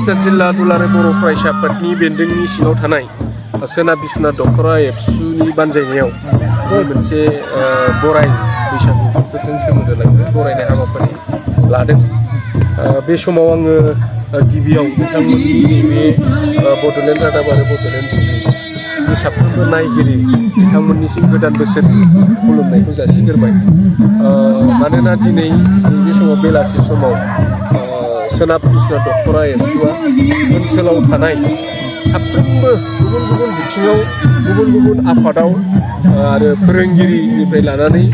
बिसनाथ जिल्ला दुलाराय बर' फरायसा आफादनि बेन्दोंनि सिङाव थानाय सोनाब बिश्वनाथ दख'रा एबसुनि बानजायनायाव जि मोनसे बराय बैसागु बोथोरजों सोमोन्दो लाखिनाय बरायनाय हाबाफारि लादों। बे समाव आङो गिबियाव बिथांमोननि नैबे बड'लेण्ड रादाब आरो बड'लेण्ड बुब्लिनि साफ्रोमबो नायगिरि बिथांमोननिसिम गोदान बोसोरनि खुलुमनायखौ जासिग्रोबाय। मानोना दिनै बे समाव बेलासि समाव सोनाब बिश्वनाथ दख'रा एबसुआ ओनसोलाव थानाय साफ्रोमबो गुबुन गुबुन बिथिङाव गुबुन गुबुन आफादाव आरो फोरोंगिरिनिफ्राय लानानै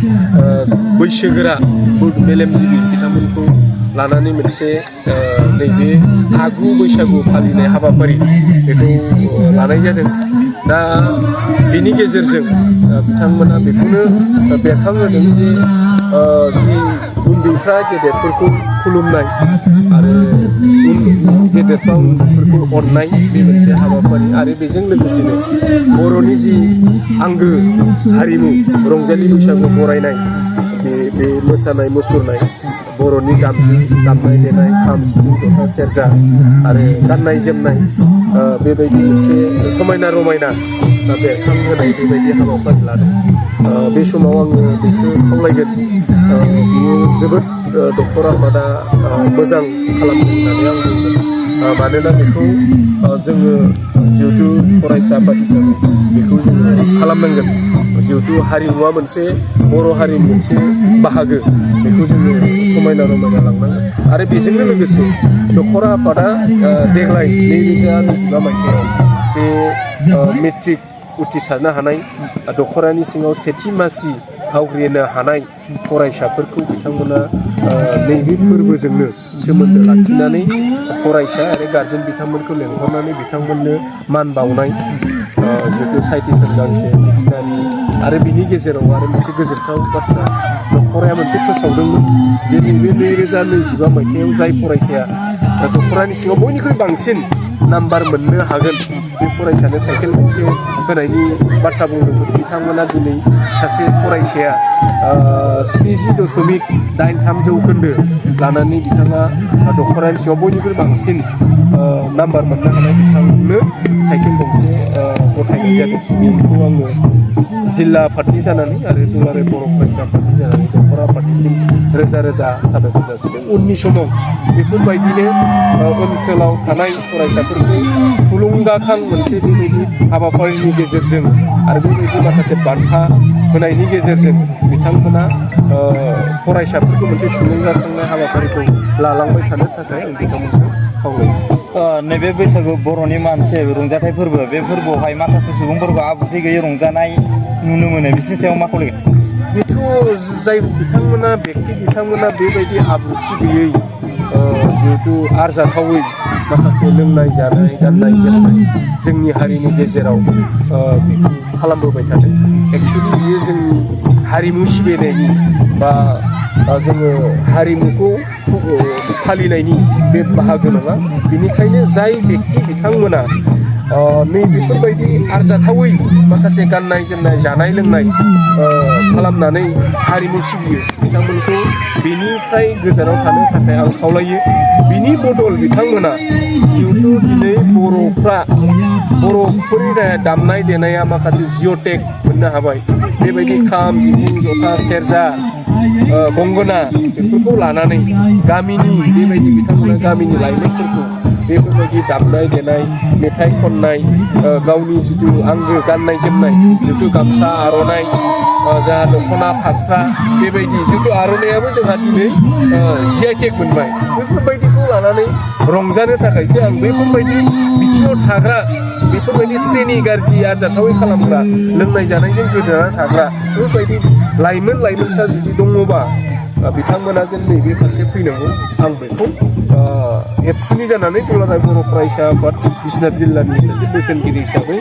बैसोगोरा मेलेमजिबि बिथांमोनखौ लानानै मोनसे नैबे आगु बैसागु फालिनाय हाबाफारि बेखौ लानाय जादों। दा बेनि गेजेरजों बिथांमोना बेखौनो बेरखांहोदों जे जि उन्दैफ्रा गेदेरफोरखौ खुलुमनाय आरो गेदेरफ्रा उन्दैफोरखौ अननाय बे मोनसे हाबाफारि आरो बेजों लोगोसेनो बर'नि जि आंगो हारिमु रंजालि बैसागु बरायनाय बे मोसानाय मुसुरनाय बर'नि दामजु दामनाय देनाय खाम सिफुं जथा सेरजा आरो गाननाय जोमनाय बेबायदि मोनसे समायना रमायना बेरखांहोनाय बेबायदि हाबाफारि लादों। बे समाव आङो बेखौ खावलायगोन बियो जोबोद दख'रा आफादा मोजां खालामदों होननानै आं बुंगोन। मानोना बेखौ जोङो जिहेथु फरायसा आफाद हिसाबै बेखौ जोङो खालामनांगोन। जिहेतु हारिमुवा मोनसे बर' हारिनि मोनसे बाहागो बेखौ जोङो समायना रमायना लांनांगोन। आरो बेजोंनो लोगोसे दख'रा आफादा देग्लाय 2025 मायथाइयाव जे मेट्रिक उथ्रिसारनो हानाय दख'रानि सिङाव सेथि मासि आवग्रिनो हानाय फरायसाफोरखौ बिथांमोना नैबे फोरबोजोंनो सोमोन्दो लाखिनानै फरायसा आरो गार्जेन बिथांमोनखौ लेंहरनानै बिथांमोननो मान बावनाय जिहेतु साइटेसन गांसे डिक्सनारि आरो बिनि गेजेराव आरो मोनसे गोजोनथाव बाथ्रा दख'राया मोनसे फोसावदोंमोन जे नैबे 2025 मायथाइयाव जाय फरायसाया दख'रानि सिङाव बयनिख्रुइ बांसिन नाम्बार मोननो हागोन बे फरायसानो साइकेल गंसे होनायनि बाथ्रा बुंदोंमोन। बिथांमोना दिनै सासे फरायसाया 70.83 जौखोन्दो लानानै बिथाङा दख'रानि सिङाव बयनिख्रुइ बांसिन नाम्बार मोननो हानाय बिथांनो साइकेल गंसे गथायनाय जादों। बेखौ आङो जिल्ला आफादनि जानानै आरो दुलाराय बर' फरायसा आफादनि जानानै दख'रा आफादनिसिम रोजा रोजा साबायखर जासिदों। उननि समाव बेफोरबायदिनो ओनसोलाव थानाय फरायसाफोरखौ थुलुंगाखां मोनसे बेबायदि हाबाफारिनि गेजेरजों आरो बेबायदि माखासे बान्था होनायनि गेजेरजों बिथांमोना फरायसाफोरखौ मोनसे थुलुंगाखांनाय हाबाफारिखौ लालांबाय थानो थाखाय आं बिथांमोनखौ खावलायो। नैबे बैसागु बर'नि मोनसे रंजाथाइ फोरबो बे फोरबोआवहाय माखासे सुबुंफोरखौ आब्रुथि गैयै रंजानाय नुनो मोनो बिसोरनि सायाव मा खावलायगोन? बेथ' जाय बिथांमोना बेबायदि आब्रुथि गैयै जिहेतु आरजाथावै माखासे लोंनाय जानाय गाननाय जोमनाय जोंनि हारिनि गेजेराव बेखौ खालामबोबाय थादों। एक्सुवेलि बियो जोंनि हारिमु सिबिनायनि बा जोङो हारिमुखौ फालिनायनि बे बाहागो नङा। बेनिखायनो जाय व्यक्ति बिथांमोना नैबेफोरबायदि आरजाथावै माखासे गाननाय जोमनाय जानाय लोंनाय खालामनानै हारिमु सिबियो बिथांमोनखौ बेनिफ्राय गोजानाव थानो थाखाय आं खावलायो। बिनि बदल बिथांमोना जिहेतु दिनै बर'फोरनि दामनाय देनाया माखासे जिअ'टेक मोननो हाबाय। बेबायदि खाम सिफुं जथा सेरजा गंगोना बेफोरखौ लानानै गामिनि बेबायदि बिथांमोना गामिनि लाइमोनफोरखौ बेफोरबायदि दामनाय देनाय मेथाइ खननाय गावनि जिथु आंगो गाननाय जोमनाय जिथु गामसा आर'नाइ जोंहा दख'ना फास्रा बेबायदि जिथु आर'नाइयाबो जोंहा दिनै GI मोनबाय। बेफोरबायदिखौ लानानै रंजानो थाखायसो आं बेफोरबायदि बिथिङाव थाग्रा बेफोरबायदि श्रेणी गाज्रि आरजाथावै खालामग्रा लोंनाय जानायजों गोदोना थाग्रा बेफोरबायदि लाइमोनसा जुदि दङबा बिथांमोना जेन नैबे फारसे फैनांगौ। आं बेखौ एबसुनि जानानै दुलाराय बर' फरायसा आफाद बिश्वनाथ जिल्लानि सासे बोसोनगिरि हिसाबै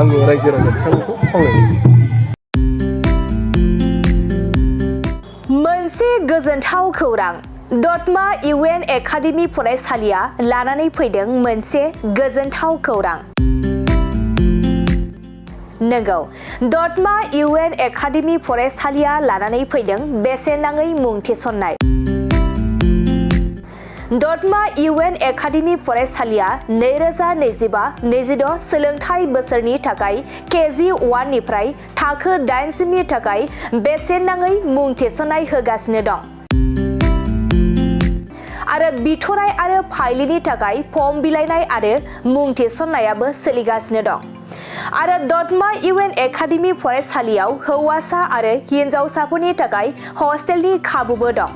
आङो रायजो राजा बिथांमोनखौ खावलायो। मोनसे गोजोनथाव खौरां दतमा UN एकाडेमि फरायसालिया लानानै फैदों मोनसे गोजोनथाव खौरां। नंगौ, दतमा UN एकाडेमि फरायसालिया लानानै फैदों बेसेन नाङै मुं थिसननाय। दतमा UN एकाडेमि फरायसालिया 2025-26 सोलोंथाइ बोसोरनि थाखाय KG1 निफ्राय थाखो 8 सिमनि थाखाय बेसेन नाङै मुं थिसननाय होगासिनो दं। आरो बिथराय आरो फाइलिनि थाखाय फर्म बिलाइनाय आरो मुं थिसननायाबो सोलिगासिनो दं। आरो दतमा UN एकाडेमि फरायसालियाव हौवासा आरो हिनजावसाफोरनि थाखाय हस्टेलनि खाबुबो दं।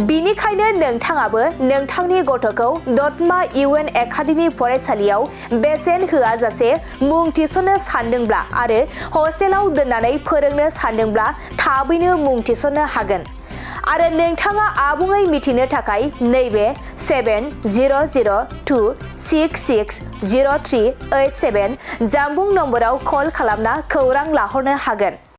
बिनिखायनो नोंथाङाबो नोंथांनि गथ'खौ दतमा UN एकाडेमि फरायसालियाव बेसेन होआजासे मुं थिसननो सानदोंब्ला आरो हस्टेलाव दोननानै फोरोंनो सानदोंब्ला थाबैनो मुं थिसननो हागोन। आरो नोंथाङा आबुङै मिथिनो थाखाय नैबे 7002660387 जानबुं नम्बराव कल खालामना खौरां लाहरनो हागोन।